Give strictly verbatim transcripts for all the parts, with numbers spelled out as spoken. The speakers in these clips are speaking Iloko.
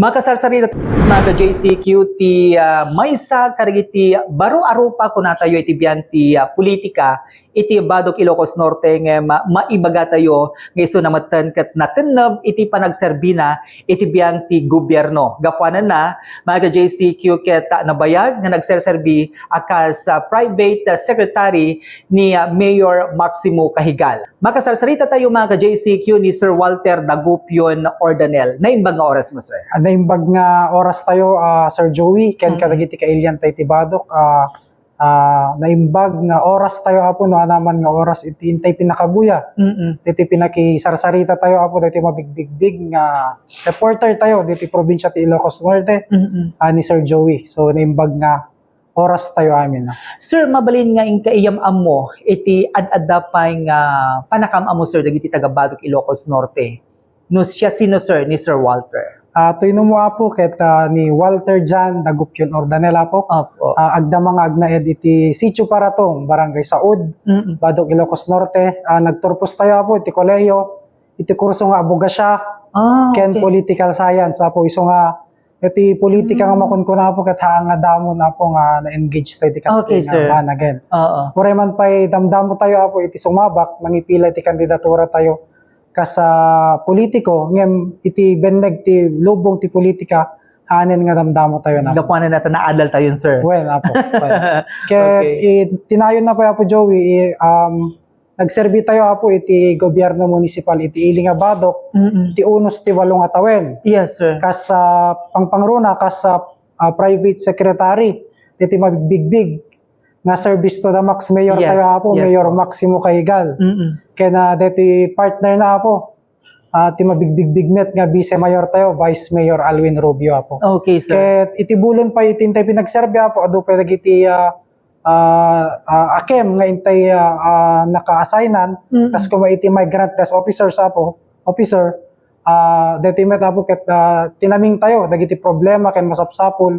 Makasarsarita, mga ka-J C Q, ti, ah, maysa kadagiti baro a rupa, kunatayo, iti biag ti, ah, politika iti Badok Ilocos Norte, ngem, ah, maibagatayo nga isuna metten ket natenneb iti panagserbina iti biag ti gobierno. Gapuananna, mga ka-J C Q, ket, ah, nabayag nga nagserserbi a kas, ah, private, ah, secretary ni, ah, Mayor Maximo Cajigal. Makasarsarita tayo, mga ka-J C Q, ni Sir Walter Dagupion Ordanel. Naimbag nga oras mo, sir. Ah, naimbag nga oras tayo, ah, Sir Joey, ken Mm. kadagiti kailian tayo ti Badok, ah, ah, naimbag nga oras tayo, Apo, no, anaman nga oras iti intay pinakabuya. Mm-mm. Iti pinakisarsarita tayo, Apo, dito mabigbigbig nga reporter tayo dito probinsya ti Ilocos Norte, Mm-mm. ah, ni Sir Joey. So, naimbag nga oras tayo amin, no? Sir, mabalin nga inka iyam ammo iti ad-adda pay nga panakam-ammo, sir, dagiti taga Badok Ilocos Norte. No siasino, sir, ni Sir Walter? Ah, tuy no mo, Apo, ket, ah, ni Walter John Dagupion Ordanel, Apo. Opo. Ah, agdama nga agnaed iti Sitio Paratong, Barangay Saud, Mm-mm. Badok Ilocos Norte. Ah, nagturpos tayo, Apo, iti kolehiyo, iti kurso nga abogasia, Ah, ken okay. political science, Apo, isu nga iti politika nga Mm. makunkuna, Apo, ket haan nga damo, Apo, nga na-engage tayo iti Okay, kastel sir. nga banagen. Oo. Uray man pay damdamo tayo, Apo, iti sumabak, mangipila iti kandidatura tayo kas, ah, politiko, ngem iti benneg ti lubong ti politika, haanen nga damdamo tayo, Apo. Gapuanan naton naadal tayo, sir. Well, Apo. Well. Ket Okay. i-, tinayon na pay, Apo Joey, i-, um, nagserbi tayo, Apo, iti gobierno munisipal iti ili nga Badok, Mm-mm. ti unos ti walo nga tawen. Yes, sir. Kas, ah, pangpangruna, kas, ah, ah, private secretary, iti mabigbigbig nga service to the max mayor Yes, tayo, Apo, yes, Mayor po. Maximo Cajigal. Mm-mm. Ken, ah, deti partner na, Apo, ah, ti mabigbigbig met nga vice mayor tayo, Vice Mayor Alwin Rubio, Apo. Okay, sir. Ket iti bulon pay iti intay pinagserbi, Apo, adu pay dagiti, ah, ah, ah, akem nga intay, ah, ah, naka-assignan, Mm. kas kuma iti migrant desk officers, Apo, officer, ah, deti met, Apo, ket, ah, tinaming tayo dagiti problema ken masapsapul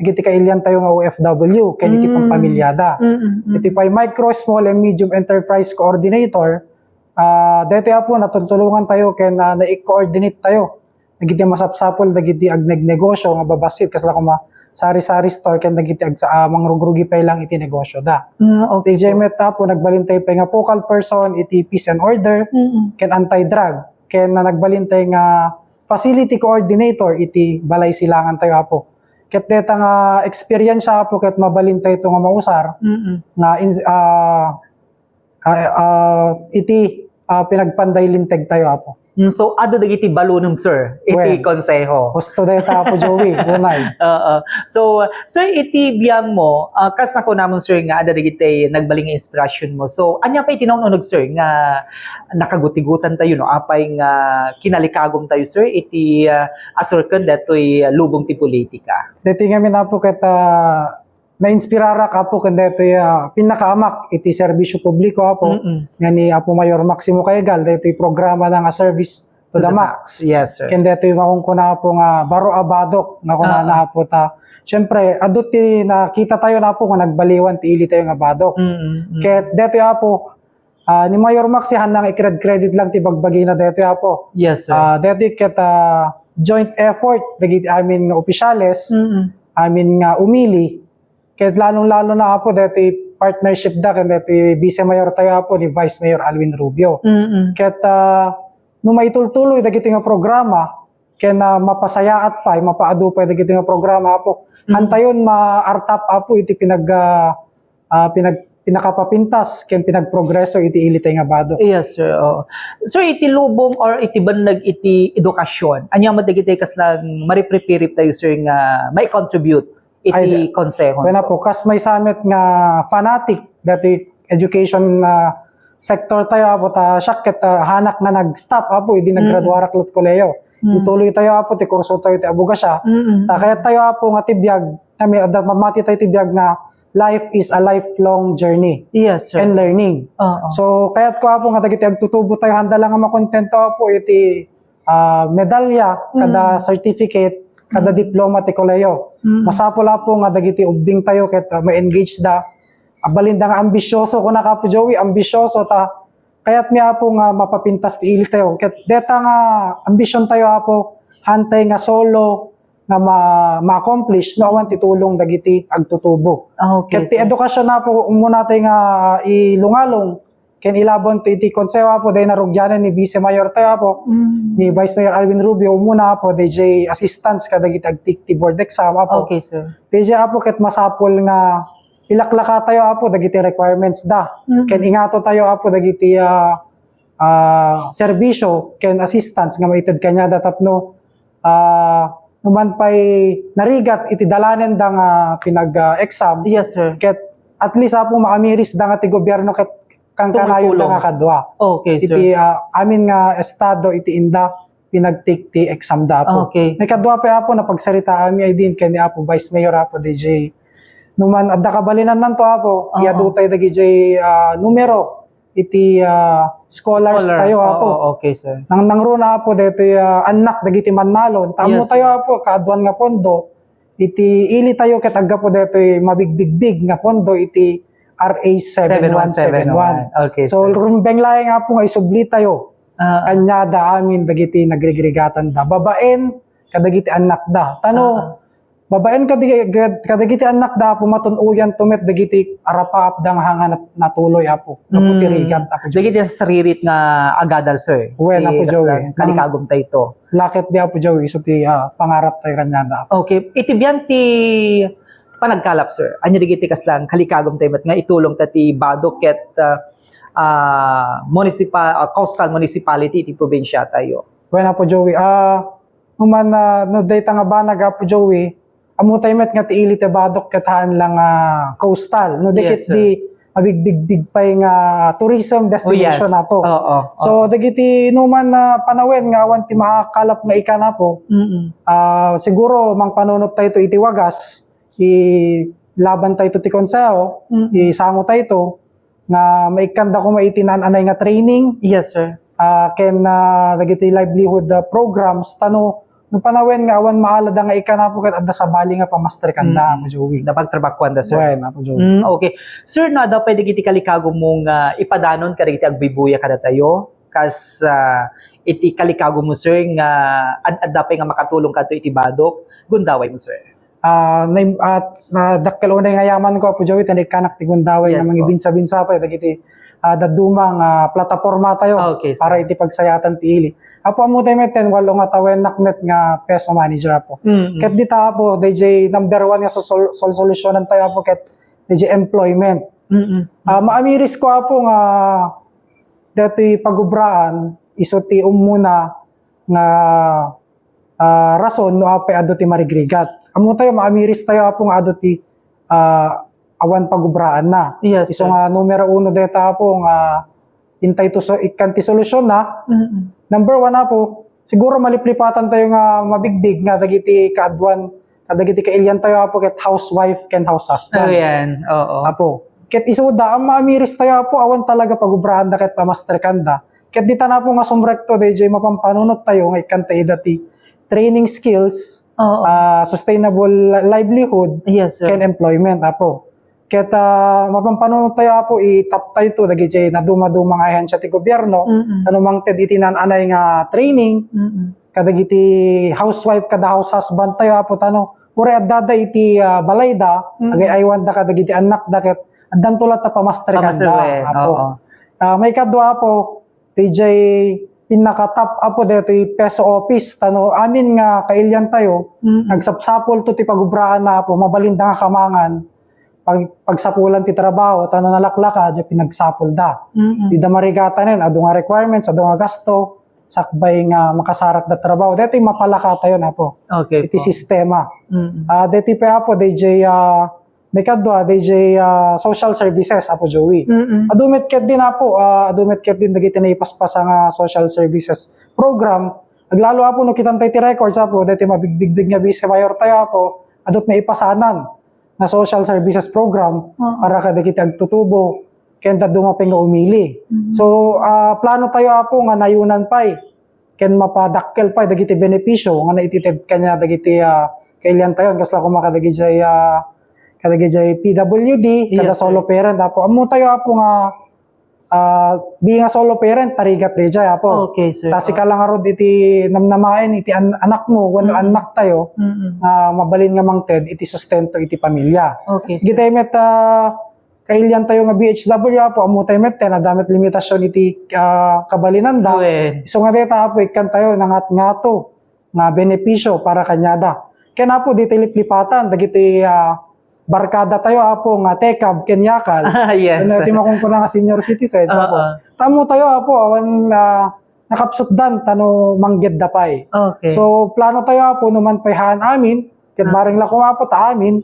dagiti kailian tayo nga O F W ken iti Mm. pampamilyada. Mm, mm, mm. Iti pay Micro, Small and Medium Enterprise Coordinator, ah, deti, Apo, natutulongan tayo ken, ah, nai-coordinate tayo dagiti masapsapul dagiti agnegnegosyo nga babassit, kasla kuma sari-sari store ken dagiti agsa-, ah, mangrugrugi pay lang iti negosyo da. Mm, okay Iti po. J M F, Apo, nagbalin tayo pay nga focal person iti peace and order Mm. ken anti-drug, ken na nagbalin tayo nga facility coordinator iti balay silangan tayo, Apo. Ket deta nga experience, Apo, ket mabalin tayo ito nga mausar Mm. nga ins-, ah, ah, ah, iti, ah, pinagpanday linteg tayo, Apo. Mm, so, adu dagiti balonum, sir, iti Well, konseho. Husto dayta, Apo Joey, unay. Oo. So, sir, iti biag mo, ah, kas nakunamon, sir, nga adda dagiti nagbalin nga inspirasyon mo. So, ania pay iti naun-uneg, sir, nga nakagutigutan tayo, no? Apay nga kinalikagum tayo, sir, iti, ah, asurken datoy, ah, lubong ti politika? Deti ngamin, Apo, ket, ah, nainspirarak, Apo, ken daytoy, ah, pinnakaamak iti serbisyo publiko, Apo, Mm-mm. nga ni Apo Mayor Maximo Cajigal, daytoy programa na nga Service to To the the Max. Max. Yes, sir. Ken daytoy makunkuna, Apo, nga baro a badok nga kunana, Ah. Apo, ta. Siyempre, adu ti nakita tayo na, Apo, nga nagbaliwan ti ili tayo nga badok. Mm-mm. Ket daytoy, Apo, ah, ni Mayor Maxi, haan nga i-credit-credit lang ti bagbagina daytoy, Apo. Yes, sir. Ah, daytoy ket, ah, joint effort dagiti amin nga opisyales, Mm-mm. amin nga umili, ket lalong-lalo na, Apo, daytoy partnership da ken daytoy Vice Mayor tayo, Apo, ni Vice Mayor Alwin Rubio. Mm-mm. Ket, ah, no maitultuloy dagiti nga programa, ken, ah, mapasayaat pay, mapaadu pay dagiti nga programa, Apo. Mm. Hantayon maartap, Apo, iti pinag-, ah, ah, pinag-, pinakapapintas ken pinagprogreso iti ilitay nga badok. Yes, sir. Oo. Sir, iti lubong or iti bannag iti edukasyon, ania met dagiti kasla nga maripripirip tayo, sir, nga mai-contribute iti Ay, konseho? Wen, Apo, kas maysa met nga fanatic dati education, ah, sector tayo, Apo, ta siak ket, ah, haanak nga nag-stop, Apo, idi Mm. naggraduarak lat kolehiyo. Mm. Intuloy tayo, Apo, ti kurso tayo ti abogasia. Mm. Ta kayat tayo, Apo, nga ti biag, I mean, adda mamati tayo ti biag nga life is a lifelong journey Yes, sir. and learning. Oo. So, kayat ko, Apo, nga dagiti agtutubo tayo, handa lang nga makontento, Apo, iti, ah, medalya, kada Mm. certificate, kada Mm. diploma ti kolehiyo. Mm. Masapul, Apo, nga dagiti ubbing tayo ket, ah, ma-engage da. Abalinda nga ambisyoso, kuna ka, Apo Joey, ambisyoso ta. Kayatmi, Apo, nga mapapintas ti ili tayo. Ket deta nga ambition tayo, Apo, hantay nga solo, nga ma-, ma-accomplish no awan ti tulong dagiti agtutubo. Ah, okay, Ket ti sir. Edukasyon, Apo, umuna tay nga ilungalong ken ilabon to iti konseho, Apo, dayta narugianan ni Vice Mayor tayo, Apo, Mm. ni Vice Mayor Alvin Rubio, umuna, Apo, D J assistance kadagiti agtake ti board exam, Apo. Okay, sir. D J, Apo, ket masapul nga ilaklaka tayo, Apo, dagiti requirements da. Mm. Ken ingato tayo, Apo, dagiti, ah, ah, serbisyo ken assistance nga maited kaniada tapno, ah, numan pay narigat iti dalanenda nga pinag, ah, exam. Yes, sir. Ket at least, Apo, maamiris da nga ti gobyerno ket kankanayon da Tumultulong. nga kadua. Okay, sir. Iti, ah, amin nga estado iti inda pinagtake ti exam da, Apo. Okay. May kadua pay, Apo, napagsaritaanmi ay din ken ni Apo Vice Mayor, Apo D J. Numan adda kabalinannanto, Apo, Oo. iadu tayo dagiti, ah, numero iti, ah, scholars Scholar. tayo, Apo. Oo, okay, sir. Nang, nangruna, Apo, daytoy, ah, annak dagiti mannalon. Tamo Yes, tayo, sir. Apo, kaaduan nga pondo. Iti ili tayo ket aggapu daytoy mabigbigbig nga pondo iti R A seven one seven one. Seven one seven one. Okay, So, sir. rumbeng laeng, Apo, nga isubli tayo Ah. kaniada amin dagiti nagrigrigatanda. Babaen kadagiti annakda. Tano, Ah, ah. babaen kadi-, kad-, kadagiti annakda, Apo, matun-oyan to met dagiti arapaapda nga hanga nat-, natuloy, Apo. Gapu ti Mm. rigat, Apo Joey. Dagiti saririt nga agadal, sir. Wen, Ti Apo Joey. kasla kalikagum tayo ito. Lakep di, Apo Joey, isu ti, ah, pangarap tayo kaniada, Apo. Okay. Iti biang ti panagkalap, sir. Anya dagiti kasla kalikagum tayo met nga itulong ta ti Badoc ket, ah, ah, municipal, ah, coastal municipality iti probinsya tayo. Wen, Apo Joey, ah, numan, ah, no dayta nga banag, Apo Joey, ammo tayo met nga ti ili ti Badoc ket haan lang, ah, coastal. No di Yes, ket sir. di mabigbigbig pay nga tourism Oh, yes. destination, Apo. Oo, So, oo. dagiti numan nga panawen nga awan ti makakalap nga ikan, Apo, Mm-mm. ah, siguro mangpanunot tayo iti wagas, ilaban tayo ti konseho, Mm-mm. isango tayo nga maikkanda koma iti naan-anay nga training, Yes, sir. ah, ken, ah, dagiti livelihood, ah, programs, tano, no panawen nga awan maalada nga ikan, Apo, ket adda sabali nga pamasterkanda, Mm. Apo Joey. Napagtrabakuan da, sir. Wen, Apo Joey. Mm, okay. Sir, no, adda pay dagiti kalikagum mo nga ipadanon kadagiti agbuybuya kadatayo? Kas, ah, iti kalikagum mo, sir, nga ad-, adda pay nga makatulong kadto iti Badoc? Gundaway mo, sir. Ah, na-, ah, nadakkel unay nga yaman ko, Apo Joey, ta naikkanak ti gundaway Yes, nga po. mangibinsa-binsa pay dagiti, ah, dadduma nga plataporma tayo Ah, okay, sir. para iti pagsayatan ti ili. Apo, ammo tayo met ten, walo nga tawennak met nga peso manager, Apo. Mm-mm. Ket dita, Apo, D J number one nga sol-, sol-, solusyonan tayo, Apo, ket D J employment. Mm-mm. Ah, maamiris ko, Apo, nga datoy pagubraan, isu ti ummuna nga, ah, rason no apay adu ti marigrigat. Ammo tayo, maamiris tayo, Apo, nga adu ti, ah, awan pagubraanna. Yes, Isu sir. nga numero uno deta, Apo, nga intay to so-, ikkan ti solusyon na. Mm-mm. Number one, Apo, siguro maliplipatan tayo nga mabigbig nga dagiti kaaduan, kadagiti kailian tayo, Apo, ket housewife ken house husband. Ayan, oo. Apo. Ket isuda, ang maamiris tayo, Apo, awan talaga pagubraanda ket pamasterkanda. Ket ditan, Apo, nga sumrekto, D J, mapampanunot tayo nga ikkanta ida ti training skills, Oo. ah, sustainable li-, livelihood, Yes, sir. ken employment, Apo. Ket, ah, mapampanunot tayo, Apo, itap tayo to, dagiti nadumaduma nga ahensya ti gobierno, Mm-mm. ano mangted iti naan-anay nga training, Mm-mm. kadagiti housewife, kada house husband tayo, Apo, tano, uray addada iti, ah, balayda, Mm-mm. agay-aywanda kadagiti annakda, ket addanto latta pamasterkanda, Pamasterwen, Apo. oo. Ah, maikadua, Apo, D J, pinakatap, Apo, daytoy peso office, tano, amin nga kailian tayo, Mm-mm. nagsapsapul to ti pagubraan na, Apo, mabalinda nga kamangan, pag-, pagsapulan ti trabaho, tano nalaklaka, di pinagsapulda. Mm-mm. Dida marigatanen, adu nga requirements, adu nga gasto, sakbay nga makasarak da trabaho. Daytoy mapalaka tayo, Apo. Okay Iti po. sistema. Mm-mm. Ah, daytoy pa, Apo, D J, ah, Maikadua, D J, ah, social services, Apo Joey. Mm-mm. Adu met ket din, Apo, ah, adu met ket din dagiti naipaspasa nga social services program. Aglalo, Apo, no kitan tayo ti records, Apo, daytoy mabigbigbig nga Vice Mayor tayo, Apo, adut naipasanan nga social services program Oo. para kadagiti agtutubo, ken dadduma pay nga umili. Mm-hmm. So, ah, plano tayo, Apo, nga nayunan pay ken mapadakkel pay dagiti benepisyo nga naititid kaniada dagiti, ah, kailian tayo, kasla koma kadagiti, ah, kadagiti P W D, kada Yes, sir. solo parent, Apo. Ammo tayo, Apo, nga Ah, being a solo parent, tarigat daydiay, Apo. Okay, sir. Ta sika lang ngarud iti namnamaen iti an-, anakmo, wenno Mm. anaktayo, Mm-mm. nga mabalin nga mangted iti sustento iti pamilya. Okay, sir. Dagiti met, ah, kailiantayo nga B H W, Apo, ammotayo met, ken adda met limitasion iti, ah, kabalinanda. Wen. Isu nga dayta, Apo, ikkantayo, nangat-ngato nga benepisio para kaniada. Ken, Apo, dita liplipatan dagiti, ah, barkadatayo, Apo, nga tekab ken yakal. Ah, yes. Ken, ah, ti makunkuna nga senior citizens, Apo. Oo. Ta ammotayo, Apo, awan, ah, nakapsutdan ta no manggedda pay. Okay. So, planotayo, Apo, no man pay haan amin, ket Ah. bareng la koma, Apo, ta amin,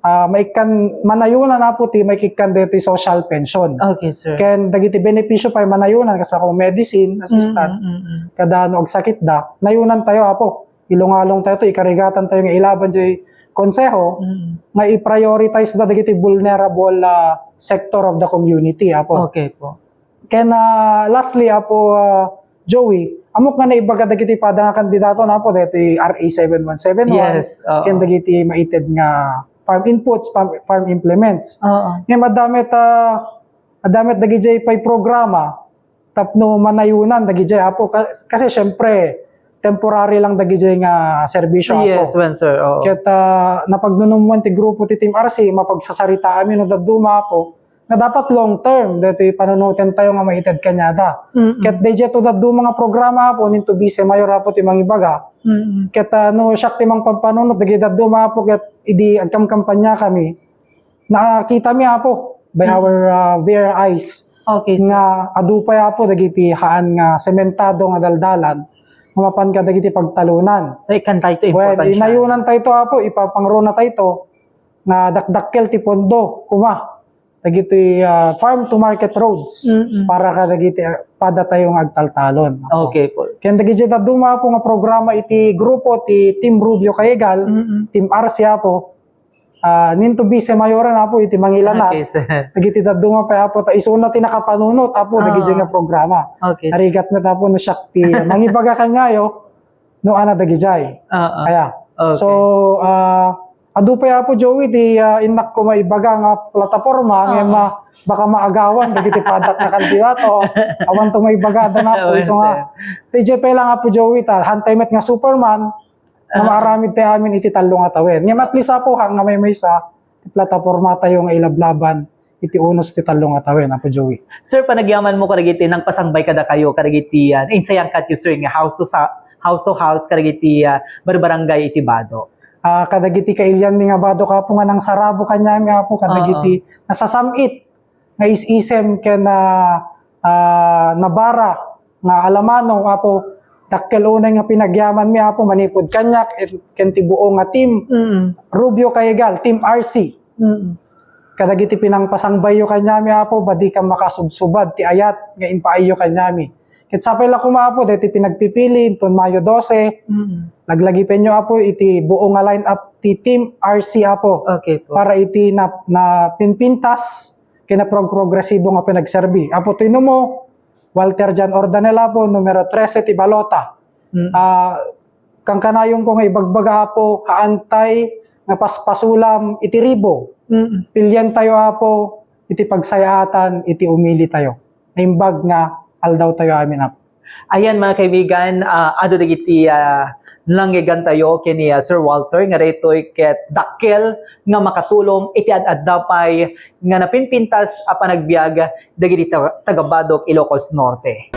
ah, maikkan, manayunan, Apo, ti maikkan daytoy social pension. Okay, sir. Ken dagiti benepisio pay manayunan, kas ako medicine assistance, Mm, mm, mm. kada no agsakitda, nayunantayo, Apo. Ilungalongtayo to, ikarigatantayo nga ilaban jay konseho, Mm. nga i-prioritize da dagiti vulnerable, ah, sector of the community, Apo. Okay po. Ken, ah, lastly, Apo, ah, Joey, ammok nga naibaga dagiti pada nga kandidato, Apo, daytoy R A seven one seven one, Yes, oo. ken dagiti maited nga farm inputs, farm, farm implements. Oo. Ngem adda met, ah, adda met dagidiay pay programa tapno manayunan dagidiay, Apo. Ka-, kasi, siyempre, temporary lang dagidiay nga serbisio, Apo. Yes, wen, sir. Oo. Ket, ah, napagnunummoen ti grupo ti Team R C, mapagsasaritaanmi no dadduma, Apo, nga dapat long term daytoy panunotentayo nga maited kaniada. Mm-mm. Ket daydiay to dadduma nga programa, Apo, ninto Vice Mayor, Apo, ti mangibaga. Mm-mm. Ket, ah, no siak ti mangpampanunot dagiti dadduma, Apo, ket idi agkamkampaniakami, nakitami, Apo, by Mm. our, ah, bare eyes, Okay, sir. nga adu pay, Apo, dagiti haan nga sementado nga daldalan nga mapan kadagiti pagtalunan. So, ikkantayto, Well, importante. Inayunantayto, Apo, ipapangrunatayto nga dakdakkel ti pondo, kuma, dagiti, ah, farm to market roads Mm-mm. para kadagiti, ah, padatayo nga agtaltalon, Apo. Okay po. Ken dagiti dadduma, Apo, nga programa iti grupo ti Team Rubio Cayegal, Mm-mm. Team R C, Apo, ah, ninto Vice Mayoran, Apo, iti mangilanat. Okay, sir. Dagiti dadduma pay, Apo, ta isuna ti nakapanunot, Apo, Ah. dagiti nga programa. Okay, sir. Narigat met, Apo, no siak ti mangibaga kaniayo, no, ana dagidiay. Oo. Aya. Okay. So, ah, adu pay, Apo Joey, ti, ah, innak ko maibaga nga plataporma, Oo. ngem, ah, baka maagawan dagiti padak nga kandidato. Awan to maibaga, adda na, Apo. Awan, Isu nga, sir. T J pay lang, Apo Joey, ta, hantay met nga Superman, nga Ah. maaramid ti amin iti tallo nga tawen. Ngem at least, Apo, ha, nga maymaysa, ti platapormatayo nga ilablaban iti unos ti tallo nga tawen, Apo Joey. Sir, panagyamanmo kadagiti nangpasangbay kadakayo, kadagiti, ah, insayangkatyo, sir, nga house to sa-, house to house, kadagiti, ah, barbarangay iti Badoc. Ah, kadagiti kailianmi nga Badoc, Apo, nga nangsarabo kaniami, Apo, kadagiti Oo. nasasam-it nga is-isem ken, ah, ah, nabara nga alamano, Apo, dakkel unay nga panagyamanmi, Apo, manipud kaniak, ken ti buo nga team Mm. Rubio Cayegal, Team R C. Mm. Kadagiti pinangpasangbayyo kaniami, Apo, badikan makasubsubad ti ayat nga impaayyo kaniami. Ket sapay la koma, Apo, daytoy pinagpipili inton Mayo dose. Mm. Laglagipenyo, Apo, iti buo nga line-up ti Team R C, Apo, Okay po. para iti nap-, napimpintas ken naprogresibo nga panagserbi. Apo, ti numo, Walter John Ordanel, Apo, numero trese ti balota. Mm. Ah, kankanayonko nga ibagbaga, Apo, haantay nga paspasolam iti ribo. Mm. Piliantayo, Apo, iti pagsayaatan iti umilitayo. Naimbag nga aldawtayo amin, Apo. Ayan, mga kaibigan, ah, adu dagiti, ah, nanggegantayo ken ni, ah, Sir Walter nga daytoy ket dakkel nga makatulong iti ad-adda pay nga napimpintas a panagbiag dagiti ta-, taga-Badoc, Ilocos Norte.